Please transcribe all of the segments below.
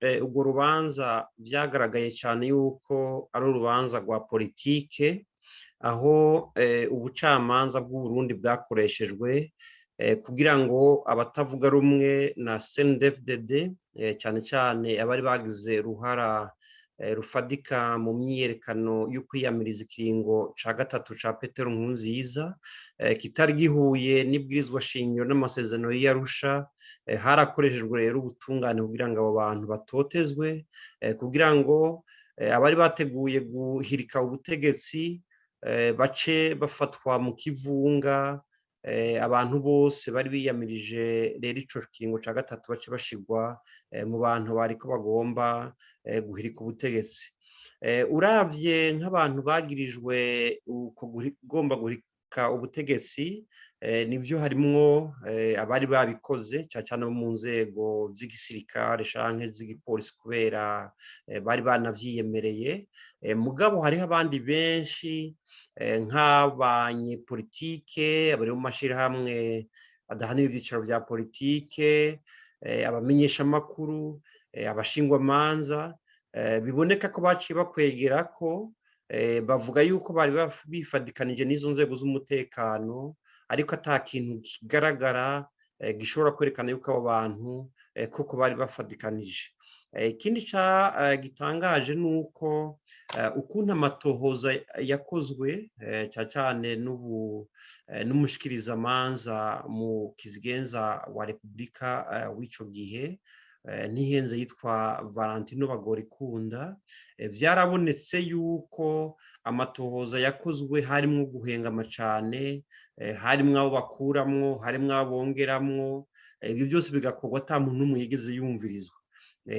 Urwo rubanza byagaragaye cyane yuko ari urubanza rwa politike, aho ubucamanza bw'Uburundi bwakoreshejwe kugira ngo abatavuga rumwe na CNDD-FDD, cyane cyane abari bagize uruhara rufadika mu myiyerekano yo kwiyamiriza ikiringo ca gatatu ca Petero Nkurunziza kitari gihuye n'ibwirizwa shingiro n'amasezerano y'Arusha. Harakoreshejwe rero ubutungane kugira ngo abo bantu batotezwe, kugira ngo abari bateguye guhirika ubutegetsi bace bafatwa mu kivunga. Abantu bose bari biyamirije rero ico kiringo ca gatatu bace bashigwa mu bantu bariko bagomba guhirika ubutegetsi. Uravye nk'abantu bagirijwe uko kugomba guhirika ubutegetsi, nivyo harimwo abari babikoze, cane cane mu nzego z'igisirikare canke z'igipolisi, kubera bari banavyiyemereye. Mugabo hariho abandi benshi, nk'abanyepolitike abari mu mashirahamwe adahanira ivyicaro vya politike, abamenyeshamakuru, abashingwamanza, biboneka ko baciye bakwegera ko bavuga yuko bari bifadikanije n'izo nzego z'umutekano, ariko ata kintu kigaragara gishobora kwerekana yuko abo bantu koko bari bafadikanije. Ikindi gitangaje ni uko ukuntu amatohoza yakozwe, cyane cyane n'umushikirizamanza mu kizigenza wa Repubulika w'ico gihe, ntihenze, yitwa Valentino Bagorikunda, vyarabonetse yuko amatohoza yakozwe harimwo guhengama cane, harimwo abo bakuramwo, harimwo abo bongeramwo. Ibyo byose bigakorwa ata muntu n'umwe yigeze yumvirizwa,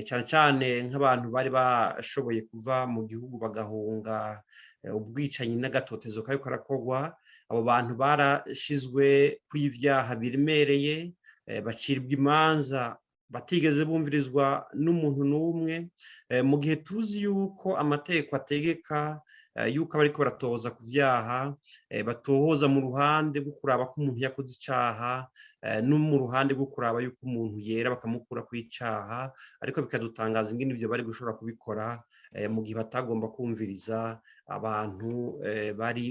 cyane cyane nk'abantu bari bashoboye kuva mu gihugu bagahunga ubwicanyi n'agatotezo kariko karakorwa. Abo bantu barashizwe kw'ivyaha biremereye, bacirwa imanza batigeze bumvirizwa n'umuntu n'umwe, mu gihe tuzi yuko amategeko ategeka yuko abariko baratohoza ku vyaha batohoza mu ruhande rwo kuraba ko umuntu yakoze icaha, no mu ruhande rwo kuraba yuko umuntu yera bakamukura kw'icaha. Ariko bikadutangaza ingene ivyo bari gushobora kubikora mu gihe batagomba kumviriza abantu bari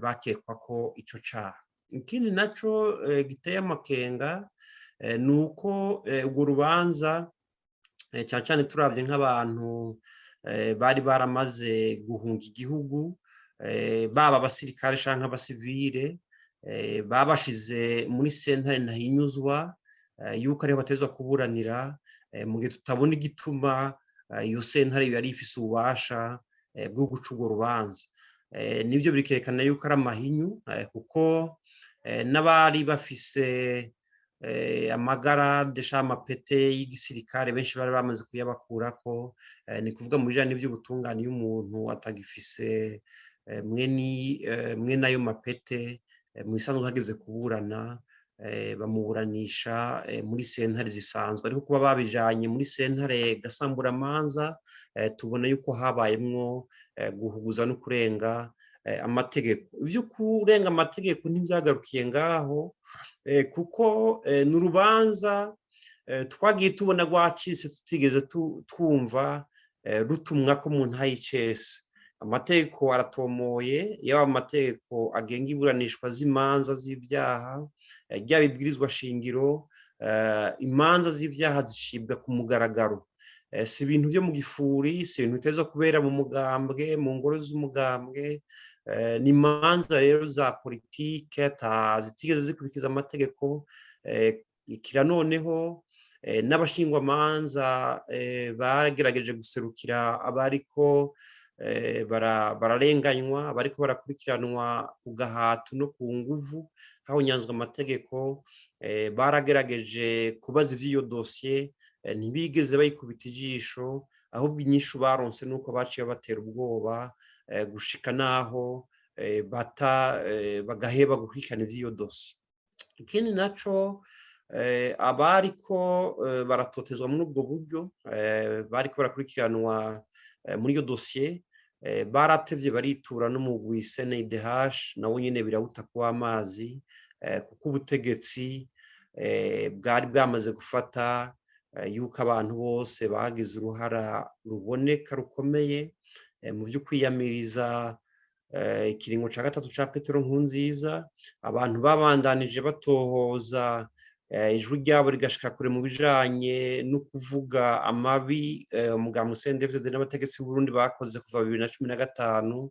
bakekwa ko ico caha. Ikindi naco giteye amakenga ni uko urwo rubanza, cyane cyane turavye nk'abantu bari baramaze guhunga igihugu, baba abasirikare canke abasivile, babashize muri sentare ntahinyuzwa yuko ariho batezwa kuburanira, mu gihe tutabona igituma iyo sentare yari ifise ububasha bwo guca urwo rubanza. Nivyo bikerekana yuko ari amahinyu, kuko n'abari bafise amagarade canke amapete y'igisirikare benshi bari bamaze kuyabakurako. Ni kuvuga mu bijanye n'ivy'ubutungane, iyo umuntu atagifise mwene ayo mapete, mu isanzwe hageze kuburana bamuburanisha muri sentare zisanzwe. Ariko kuba babijanye muri sentare gasamburamanza, tubona yuko habayemwo guhuguza no kurenga amategeko. Ivyo kurenga amategeko ntivyagarukiye ngaho, kuko ni urubanza twagiye tubona rwacitse tutigeze twumva rutumwa ko mu ntayicese. Amategeko aratomoye, yaba amategeko agenga iburanishwa z'imanza z'ibyaha, ryaba ibwirizwa shingiro, imanza z'ibyaha zicibwa ku mugaragaro. Si ibintu byo mu gifuri, si ibintu biteza kubera mu mugambwe, mu ngoro z'umugambwe. Ni imanza rero za politike zitigeze zikurikiza amategeko. Kira noneho n'abashingwamanza bagerageje guserukira abariko bararenganywa, abariko barakurikiranwa ku gahato no ku nguvu hahonyanzwe amategeko, baragerageje kubaza ivy'iyo dosiye, ntibigeze bayikubita ijisho. Ahubwo inyishu baronse nuko baciye batera ubwoba gushika naho bata bagaheba gukurikirana ivy'iyo dosiye. Ikindi naco, abariko baratotezwa muri ubwo buryo, bariko barakurikiranwa muri iyo dosiye, baratevye baritura n'umugwi CNIDH, nawo nyene birawuta kuba amazi, kuko ubutegetsi bwari bwamaze gufata Yuko abantu bose bagize uruhara ruboneka rukomeye mu byo kwiyamiriza ikiringo cya gatatu cya Petero Nkurunziza, abantu babandanije batohoza, ijwi ryabo rigashika kure mu bijanye no kuvuga amabi umugambwe CNDD-FDD n'abategetsi b'Uburundi bakoze kuva 2015,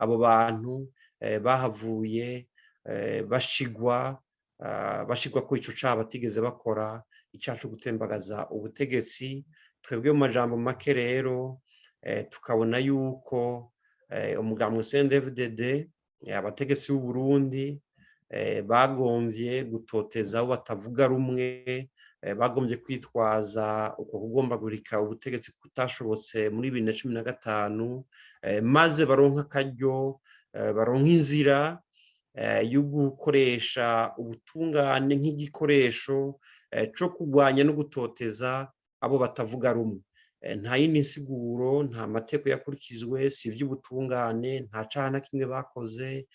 abo bantu bahavuye bashigwa ko ico caha batigeze bakora, icaha co gutembagaza ubutegetsi. Twebwe mu majambo make rero tukabona yuko umugambwe CNDD-FDD, abategetsi b'Uburundi bagomvye gutoteza abo batavuga rumwe, bagomvye kwitwaza uko kugombagurika ubutegetsi kutashobotse muri 2015, maze baronka akaryo, baronka inzira yo gukoresha ubutungane nk'igikoresho co kurwanya no gutoteza abo batavuga rumwe. Nta yindi nsiguro, nta mategeko yakurikizwe, si ivy'ubutungane, nta caha na kimwe bakoze.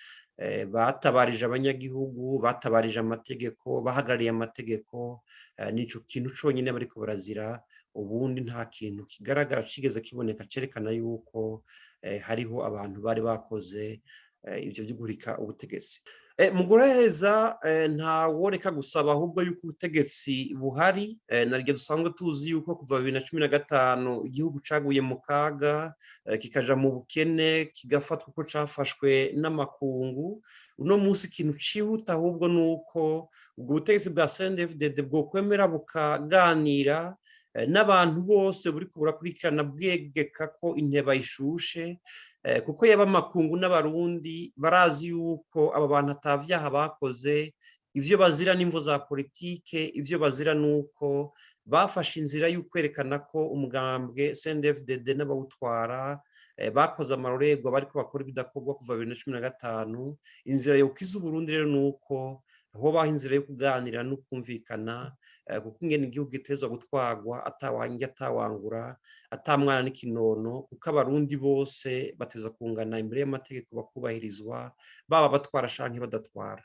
Batabarije abanyagihugu, batabarije amategeko, bahagarariye amategeko, nico kintu conyine bariko barazira. Ubundi nta kintu kigaragara cigeze kiboneka cerekana yuko hariho abantu bari bakoze ivyo vyo guhirika ubutegetsi. Mu guheza, nta woreka gusaba ahubwo yuko ubutegetsi buhari, naryo dusanzwe tuzi yuko kuva 2015 igihugu caguye mu kaga, kikaja mu bukene, kigafatwa uko cafashwe n'amakungu. Uno munsi ikintu cihuta ahubwo nuko ubwo butegetsi bwa CNDD-FDD bwokwemera bukaganira n'abantu bose buriko burakurikirana, bwegeka ko inteba ishushe, kuko yaba amakungu n'Abarundi barazi yuko aba bantu atavyaha bakoze. Ivyo bazira n'imvo za politike, ivyo bazira nuko bafashe inzira y'ukwerekana ko umugambwe CNDD-FDD n'abawutwara bakoze amarorerwa, bariko bakora ibidakorwa kuva 2015. Inzira yokiza Uburundi rero nuko hobaho inzira yo kuganira no kumvikana, kuko ingene igihugu gitezwa gutwarwa atawanjye atawangura, atamwana n'ikinono, kuko Abarundi bose bateza kungana imbere y'amategeko, bakubahirizwa, baba batwara canke badatwara.